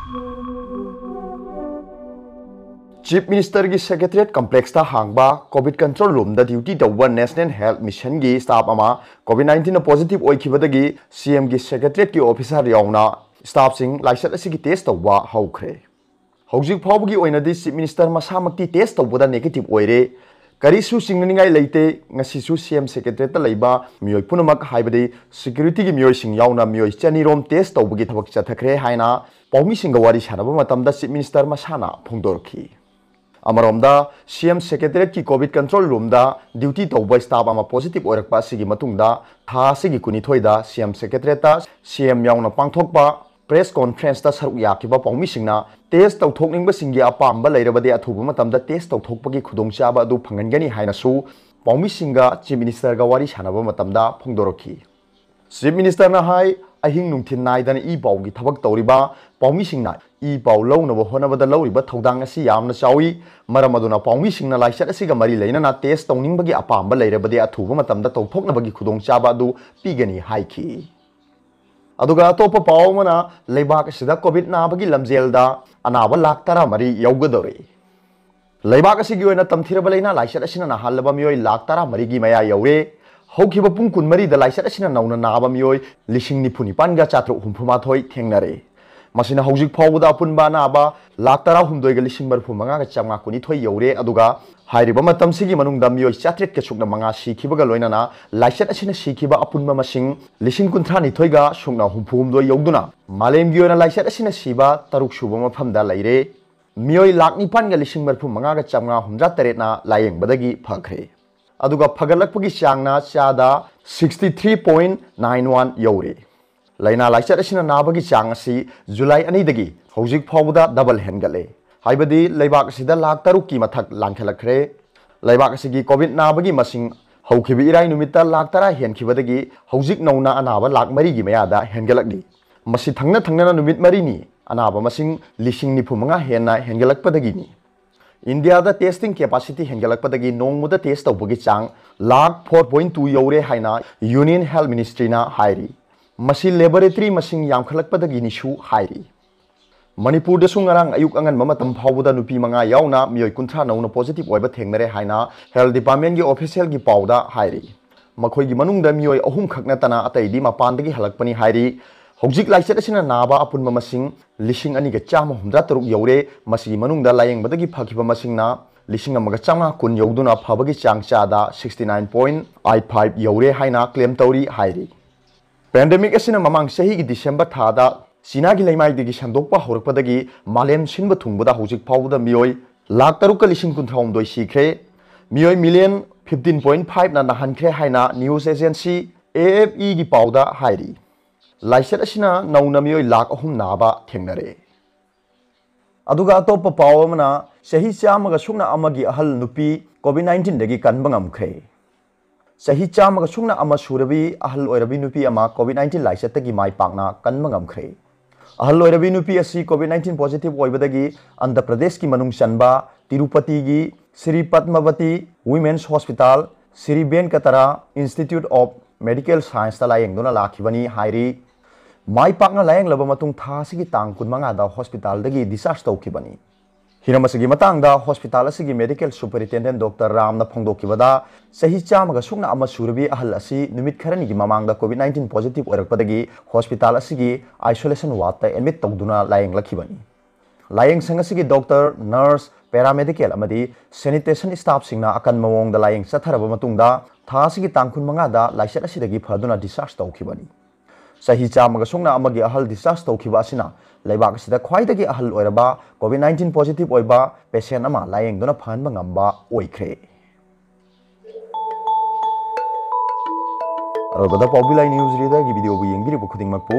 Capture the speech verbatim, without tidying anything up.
Chief Ministerꯒꯤ Secretariat Complexꯇ ꯍꯥꯡꯕ COVID Control Roomꯗ duty ꯇꯧꯕ National Health Missionꯒꯤ staff ꯑꯃ COVID nineteenꯅ positive ꯑꯣꯏꯈꯤꯕꯗꯒꯤ CMꯒꯤ Secretariatꯀꯤ officer ꯌꯥꯎꯅ staffꯁꯤꯡ ꯂꯥꯏꯆꯠ ꯑꯁꯤꯒꯤ test ꯇꯧꯕ ꯍꯧꯈ꯭ꯔꯦ꯫ ꯍꯧꯖꯤꯛ ꯐꯥꯎꯕꯒꯤ ꯑꯣꯏꯅꯗꯤ Chief Minister ꯃꯁꯥꯃꯛꯇꯤ test ꯇꯧꯕꯗ negative ꯑꯣꯏꯔꯦ꯫ ꯀꯔꯤꯁꯨ ꯆꯤꯡꯅꯅꯤꯡꯉꯥꯏ ꯂꯩꯇꯦ꯫ ꯉꯁꯤꯁꯨ CM Secretariatꯇ ꯂꯩꯕ ꯃꯤꯑꯣꯏ ꯄꯨꯝꯅꯃꯛ, ꯍꯥꯏꯕꯗꯤ securityꯒꯤ ꯃꯤꯑꯣꯏꯁꯤꯡ ꯌꯥꯎꯅ ꯃꯤꯑꯣꯏ ꯆꯅꯤꯔꯣꯝ test ꯇꯧꯕꯒꯤ ꯊꯕꯛ ꯆꯠꯊꯈ꯭ꯔꯦ ꯍꯥꯏꯅ ꯄꯥꯎꯃꯤꯁꯤꯡꯒ ꯋꯥꯔꯤ ꯁꯥꯟꯅꯕ ꯃꯇꯝꯗ Chief Minister ꯃꯁꯥꯅ ꯐꯣꯡꯗꯣꯔꯛꯈꯤ꯫ ꯑꯃꯔꯣꯝꯗ, CM Secretariatꯀꯤ COVID Control Roomꯗ duty ꯇꯧꯕ staff ꯑꯃ positive ꯑꯣꯏꯔꯛꯄ ꯑꯁꯤꯒꯤ ꯃꯇꯨꯡꯗ ꯊꯥ ꯑꯁꯤꯒꯤ ꯀꯨꯟꯅꯤꯊꯣꯏꯗ CM Secretariatꯇ CM ꯌꯥꯎꯅ ꯄꯥꯡꯊꯣꯛꯄ press conferenceꯇ ꯁꯔꯨꯛ ꯌꯥꯈꯤꯕ ꯄꯥꯎꯃꯤꯁꯤꯡꯅ test ꯇꯧꯊꯣꯛꯅꯤꯡꯕꯁꯤꯡꯒꯤ ꯑꯄꯥꯝꯕ ꯂꯩꯔꯕꯗꯤ ꯑꯊꯨꯕ ꯃꯇꯝꯗ test ꯇꯧꯊꯣꯛꯄꯒꯤ ꯈꯨꯗꯣꯡꯆꯥꯕ ꯑꯗꯨ ꯐꯪꯍꯟꯒꯅꯤ ꯍꯥꯏꯅꯁꯨ ꯄꯥꯎꯃꯤꯁꯤꯡꯒ Chief Ministerꯒ ꯋꯥꯔꯤ ꯁꯥꯟꯅꯕ ꯃꯇꯝꯗ ꯐꯣꯡꯗꯣꯔꯛꯈꯤ꯫ Chief Ministerꯅ ꯍꯥꯏ, ꯑꯍꯤꯡ ꯅꯨꯡꯊꯤꯜ ꯅꯥꯏꯗꯅ ꯏ ꯄꯥꯎꯒꯤ ꯊꯕꯛ ꯇꯧꯔꯤꯕ ꯄꯥꯎꯃꯤꯁꯤꯡꯅ ꯏ ꯄꯥꯎ ꯂꯧꯅꯕ ꯍꯣꯠꯅꯕꯗ ꯂꯧꯔꯤꯕ ꯊꯧꯗꯥꯡ ꯑꯁꯤ ꯌꯥꯝꯅ ꯆꯥꯎꯏ꯫ ꯃꯔꯝ ꯑꯗꯨꯅ ꯄꯥꯎꯃꯤꯁꯤꯡꯅ ꯂꯥꯏꯆꯠ ꯑꯁꯤꯒ ꯃꯔꯤ ꯂꯩꯅꯅ test ꯇꯧꯅꯤꯡꯕꯒꯤ ꯑꯄꯥꯝꯕ ꯂꯩꯔꯕꯗꯤ ꯑꯊꯨꯕ ꯃꯇꯝꯗ ꯇꯧꯊꯣꯛꯅꯕꯒꯤ ꯈꯨꯗꯣꯡꯆꯥꯕ ꯑꯗꯨ ꯄꯤꯒꯅꯤ ꯍꯥꯏꯈꯤ꯫ ꯑꯗꯨꯒ ꯑꯇꯣꯞꯄ ꯄꯥꯎ ꯑꯃꯅ, ꯂꯩꯕꯥꯛ ꯑꯁꯤꯗ COVID ꯅꯥꯕꯒꯤ ꯂꯝꯖꯦꯜꯗ ꯑꯅꯥꯕ ꯂꯥꯈ ꯇꯔꯥꯃꯔꯤ ꯌꯧꯒꯗꯧꯔꯦ꯫ ꯂꯩꯕꯥꯛ ꯑꯁꯤꯒꯤ ꯑꯣꯏꯅ ꯇꯝꯊꯤꯔꯕ ꯂꯥꯏꯅꯥ ꯂꯥꯏꯆꯠ ꯑꯁꯤꯅ ꯅꯥꯍꯜꯂꯕ ꯃꯤꯑꯣꯏ ꯂꯥꯈ ꯇꯔꯥꯃꯔꯤꯒꯤ ꯃꯌꯥ ꯌꯧꯔꯦ꯫ ꯍꯧꯈꯤꯕ ꯄꯨꯡ ꯀꯨꯟꯃꯔꯤꯗ ꯂꯥꯏꯆꯠ ꯑꯁꯤꯅ ꯅꯧꯅ ꯅꯥꯕ ꯃꯤꯑꯣꯏ ꯂꯤꯁꯤꯡ ꯅꯤꯐꯨ ꯅꯤꯄꯥꯟꯒ ꯆꯥꯇ꯭ꯔꯨꯛ ꯍꯨꯝꯐꯨ ꯃꯥꯊꯣꯏ ꯊꯦꯡꯅꯔꯦ꯫ ꯃꯁꯤꯅ ꯍꯧꯖꯤꯛ ꯐꯥꯎꯕꯗ ꯑꯄꯨꯟꯕ ꯑꯅꯥꯕ ꯂꯥꯈ ꯇꯔꯥꯍꯨꯝꯗꯣꯏꯒ ꯂꯤꯁꯤꯡ ꯃꯔꯤꯐꯨ ꯃꯉꯥꯒ ꯆꯥꯝꯃꯉꯥ ꯀꯨꯟꯅꯤꯊꯣꯏ ꯌꯧꯔꯦ꯫ ꯑꯗꯨꯒ ꯍꯥꯏꯔꯤꯕ ꯃꯇꯝꯁꯤꯒꯤ ꯃꯅꯨꯡꯗ ꯃꯤꯑꯣꯏ ꯆꯥꯇ꯭ꯔꯦꯠꯀ ꯁꯨꯞꯅ ꯃꯉꯥ ꯁꯤꯈꯤꯕꯒ ꯂꯣꯏꯅꯅ ꯂꯥꯏꯆꯠ ꯑꯁꯤꯅ ꯁꯤꯈꯤꯕ ꯑꯄꯨꯟꯕ ꯃꯁꯤꯡ ꯂꯤꯁꯤꯡ ꯀꯨꯟꯊ꯭ꯔꯥ ꯅꯤꯊꯣꯏꯒ ꯁꯨꯞꯅ ꯍꯨꯝꯐꯨ ꯍꯨꯝꯗꯣꯏ ꯌꯧꯗꯨꯅ ꯃꯥꯂꯦꯝꯒꯤ ꯑꯣꯏꯅ ꯂꯥꯏꯆꯠ ꯑꯁꯤꯅ ꯁꯤꯕ ꯇꯔꯨꯛ ꯁꯨꯕ ꯃꯐꯝꯗ ꯂꯩꯔꯦ꯫ ꯃꯤꯑꯣꯏ ꯂꯥꯈ ꯅꯤꯄꯥꯟꯒ ꯂꯤꯁꯤꯡ ꯃꯔꯤꯐꯨ ꯃꯉꯥꯒ ꯆꯥꯝꯃꯉꯥ ꯍꯨꯝꯗ꯭ꯔꯥ ꯇꯔꯦꯠꯅ ꯂꯥꯌꯦꯡꯕꯗꯒꯤ ꯐꯈ꯭ꯔꯦ꯫ ꯑꯗꯨꯒ ꯐꯒꯠꯂꯛꯄꯒꯤ ꯆꯥꯡꯅ ꯆꯥꯗ sixty three point nine one ꯌꯧꯔꯦ꯫ ꯂꯥꯏꯅꯥ ꯂꯥꯏꯆꯠ ꯑꯁꯤꯅ ꯅꯥꯕꯒꯤ ꯆꯥꯡ ꯑꯁꯤ ꯖꯨꯂꯥꯏ ꯑꯅꯤꯗꯒꯤ ꯍꯧꯖꯤꯛ ꯐꯥꯎꯕꯗ double ꯍꯦꯟꯒꯠꯂꯦ꯫ ꯍꯥꯏꯕꯗꯤ ꯂꯩꯕꯥꯛ ꯑꯁꯤꯗ ꯂꯥꯈ ꯇꯔꯨꯛꯀꯤ ꯃꯊꯛ ꯂꯥꯟꯈꯠꯂꯛꯈ꯭ꯔꯦ꯫ ꯂꯩꯕꯥꯛ ꯑꯁꯤꯒꯤ COVID ꯅꯥꯕꯒꯤ ꯃꯁꯤꯡ ꯍꯧꯈꯤꯕ ꯏꯔꯥꯏ ꯅꯨꯃꯤꯠꯇ ꯂꯥꯈ ꯇꯔꯥ ꯍꯦꯟꯈꯤꯕꯗꯒꯤ ꯍꯧꯖꯤꯛ ꯅꯧꯅ ꯑꯅꯥꯕ ꯂꯥꯈ ꯃꯔꯤꯒꯤ ꯃꯌꯥꯗ ꯍꯦꯟꯒꯠꯂꯛꯂꯤ꯫ ꯃꯁꯤ ꯊꯪꯅ ꯊꯪꯅꯅ ꯅꯨꯃꯤꯠ ꯃꯔꯤꯅꯤ ꯑꯅꯥꯕ ꯃꯁꯤꯡ ꯂꯤꯁꯤꯡ ꯅꯤꯐꯨ ꯃꯉꯥ ꯍꯦꯟꯅ ꯍꯦꯟꯒꯠꯂꯛꯄꯗꯒꯤꯅꯤ꯫ ꯏꯟꯗꯤꯌꯥꯗ testing capacity ꯍꯦꯟꯒꯠꯂꯛꯄꯗꯒꯤ ꯅꯣꯡꯃꯗ test ꯇꯧꯕꯒꯤ ꯆꯥꯡ ꯂꯥꯈ four point two ꯌꯧꯔꯦ ꯍꯥꯏꯅ Union Health Ministryꯅ ꯍꯥꯏꯔꯤ꯫ ꯃꯁꯤ laboratory ꯃꯁꯤꯡ ꯌꯥꯝꯈꯠꯂꯛꯄꯗꯒꯤꯅꯤꯁꯨ ꯍꯥꯏꯔꯤ꯫ ꯃꯅꯤꯄꯨꯔꯗꯁꯨ ꯉꯔꯥꯡ ꯑꯌꯨꯛ ꯑꯉꯟꯕ ꯃꯇꯝ ꯐꯥꯎꯕꯗ ꯅꯨꯄꯤ ꯃꯉꯥ ꯌꯥꯎꯅ ꯃꯤꯑꯣꯏ ꯀꯨꯟꯊ꯭ꯔꯥ ꯅꯧꯅ positive ꯑꯣꯏꯕ ꯊꯦꯡꯅꯔꯦ ꯍꯥꯏꯅ Health Department ꯒꯤ official ꯒꯤ ꯄꯥꯎꯗ ꯍꯥꯏꯔꯤ꯫ ꯃꯈꯣꯏꯒꯤ ꯃꯅꯨꯡꯗ ꯃꯤꯑꯣꯏ ꯑꯍꯨꯝ ꯈꯛ ꯅꯠꯇꯅ ꯑꯇꯩꯗꯤ ꯃꯄꯥꯟꯗꯒꯤ ꯍꯜꯂꯛꯄꯅꯤ ꯍꯥꯏꯔꯤ꯫ ꯍꯧꯖꯤꯛ ꯂꯥꯏꯆꯠ ꯑꯁꯤꯅ ꯅꯥꯕ ꯑꯄꯨꯟꯕ ꯃꯁꯤꯡ ꯂꯤꯁꯤꯡ ꯑꯅꯤꯒ ꯆꯥꯝꯃ ꯍꯨꯝꯗ꯭ꯔꯥ ꯇꯔꯨꯛ ꯌꯧꯔꯦ꯫ ꯃꯁꯤꯒꯤ ꯃꯅꯨꯡꯗ ꯂꯥꯌꯦꯡꯕꯗꯒꯤ ꯐꯈꯤꯕ ꯃꯁꯤꯡꯅ ꯂꯤꯁꯤꯡ ꯑꯃꯒ ꯆꯥꯝꯃꯉꯥ ꯀꯨꯟ ꯌꯧꯗꯨꯅ ꯐꯕꯒꯤ ꯆꯥꯡ ꯆꯥꯗ sixty nine point eight five ꯌꯧꯔꯦ ꯍꯥꯏꯅ claim ꯇꯧꯔꯤ ꯍꯥꯏꯔꯤ꯫ Pandemic ꯑꯁꯤꯅ ꯃꯃꯥꯡ ꯆꯍꯤꯒꯤ December ꯊꯥꯗ ꯆꯤꯅꯥꯒꯤ ꯂꯩꯃꯥꯏꯗꯒꯤ ꯁꯟꯗꯣꯛꯄ ꯍꯧꯔꯛꯄꯗꯒꯤ ꯃꯥꯂꯦꯝ ꯁꯤꯟꯕ ꯊꯨꯡꯕꯗ ꯍꯧꯖꯤꯛ ꯐꯥꯎꯕꯗ ꯃꯤꯑꯣꯏ ꯂꯥꯈ ꯇꯔꯨꯛꯀ ꯂꯤꯁꯤꯡ ꯀꯨꯟꯊ꯭ꯔꯥ ꯍꯨꯝꯗꯣꯏ ꯁꯤꯈ꯭ꯔꯦ꯫ ꯃꯤꯑꯣꯏ million fifteen point five ꯅ ꯅꯥꯍꯟꯈ꯭ꯔꯦ ꯍꯥꯏꯅ news agency A F P ꯒꯤ ꯄꯥꯎꯗ ꯍꯥꯏꯔꯤ꯫ ꯂꯥꯏꯆꯠ ꯑꯁꯤꯅ ꯅꯧꯅ ꯃꯤꯑꯣꯏ ꯂꯥꯈ ꯑꯍꯨꯝ ꯅꯥꯕ ꯊꯦꯡꯅꯔꯦ꯫ ꯑꯗꯨꯒ ꯑꯇꯣꯞꯄ ꯄꯥꯎ ꯑꯃꯅ, ꯆꯍꯤ ꯆꯥꯝꯃꯒ ꯁꯨꯞꯅ ꯑꯃꯒꯤ ꯑꯍꯜ ꯅꯨꯄꯤ COVID nineteen ꯗꯒꯤ ꯀꯟꯕ ꯉꯝꯈ꯭ꯔꯦ꯫ ꯆꯍꯤ ꯆꯥꯝꯃꯒ ꯁꯨꯞꯅ ꯑꯃ ꯁꯨꯔꯕꯤ ꯑꯍꯜ ꯑꯣꯏꯔꯕꯤ ꯅꯨꯄꯤ ꯑꯃ COVID nineteen ꯂꯥꯏꯆꯠꯇꯒꯤ ꯃꯥꯏ ꯄꯥꯛꯅ ꯀꯟꯕ ꯉꯝꯈ꯭ꯔꯦ꯫ ꯑꯍꯜ ꯑꯣꯏꯔꯕꯤ ꯅꯨꯄꯤ ꯑꯁꯤ COVID nineteen positive ꯑꯣꯏꯕꯗꯒꯤ ꯑꯟꯙ꯭ꯔ ꯄ꯭ꯔꯗꯦꯁꯀꯤ ꯃꯅꯨꯡ ꯆꯟꯕ ꯇꯤꯔꯨꯄꯇꯤꯒꯤ ꯁ꯭ꯔꯤ ꯄꯗꯃꯥꯕꯇꯤ Women's Hospital, Shri ꯚꯦꯟꯀꯇꯔꯥ Institute of Medical Science ꯇ ꯂꯥꯌꯦꯡꯗꯨꯅ ꯂꯥꯛꯈꯤꯕꯅꯤ ꯍꯥꯏꯔꯤ꯫ ꯃꯥꯏ ꯄꯥꯛꯅ ꯂꯥꯌꯦꯡꯂꯕ ꯃꯇꯨꯡ ꯊꯥ ꯑꯁꯤꯒꯤ ꯇꯥꯡ ꯀꯨꯟꯃꯉꯥꯗ hospital ꯗꯒꯤ discharge ꯇꯧꯈꯤꯕꯅꯤ꯫ ꯍꯤꯔꯝ ꯑꯁꯤꯒꯤ ꯃꯇꯥꯡꯗ hospital ꯑꯁꯤꯒꯤ medical superintendent Doctor ꯔꯥꯝꯅ ꯐꯣꯡꯗꯣꯛꯈꯤꯕꯗ, ꯆꯍꯤ ꯆꯥꯝꯃꯒ ꯁꯨꯞꯅ ꯑꯃ ꯁꯨꯔꯕꯤ ꯑꯍꯜ ꯑꯁꯤ ꯅꯨꯃꯤꯠ ꯈꯔꯅꯤꯒꯤ ꯃꯃꯥꯡꯗ COVID nineteen positive ꯑꯣꯏꯔꯛꯄꯗꯒꯤ hospital ꯑꯁꯤꯒꯤ isolation ward ꯇ admit ꯇꯧꯗꯨꯅ ꯂꯥꯌꯦꯡꯂꯛꯈꯤꯕꯅꯤ꯫ ꯂꯥꯌꯦꯡꯁꯪ ꯑꯁꯤꯒꯤ doctor, nurse, paramedical ꯑꯃꯗꯤ sanitation staff ꯁꯤꯡꯅ ꯑꯀꯟꯕ ꯃꯑꯣꯡꯗ ꯂꯥꯌꯦꯡ ꯆꯠꯊꯔꯕ ꯃꯇꯨꯡꯗ, ꯊꯥ ꯑꯁꯤꯒꯤ ꯇꯥꯡ ꯀꯨꯟꯃꯉꯥꯗ ꯂꯥꯏꯆꯠ ꯑꯁꯤꯗꯒꯤ ꯐꯗꯨꯅ discharge ꯇꯧꯈꯤꯕꯅꯤ꯫ ꯆꯍꯤ ꯆꯥꯝꯃꯒ ꯁꯨꯞꯅ ꯑꯃꯒꯤ ꯑꯍꯜ discharge ꯇꯧꯈꯤꯕ ꯑꯁꯤꯅ ꯂꯩꯕꯥꯛ ꯑꯁꯤꯗ ꯈ꯭ꯋꯥꯏꯗꯒꯤ ꯑꯍꯜ ꯑꯣꯏꯔꯕ COVID nineteen positive ꯑꯣꯏꯕ patient ꯑꯃ ꯂꯥꯌꯦꯡꯗꯨꯅ ꯐꯍꯟꯕ ꯉꯝꯕ ꯑꯣꯏꯈ꯭ꯔꯦ꯫ ꯑꯔꯣꯏꯕꯗ ꯄꯥꯎꯕꯤ ꯂꯥꯏ news reader ꯒꯤ video ꯕꯨ ꯌꯦꯡꯕꯤꯔꯤꯕ ꯈꯨꯗꯤꯡꯃꯛꯄꯨ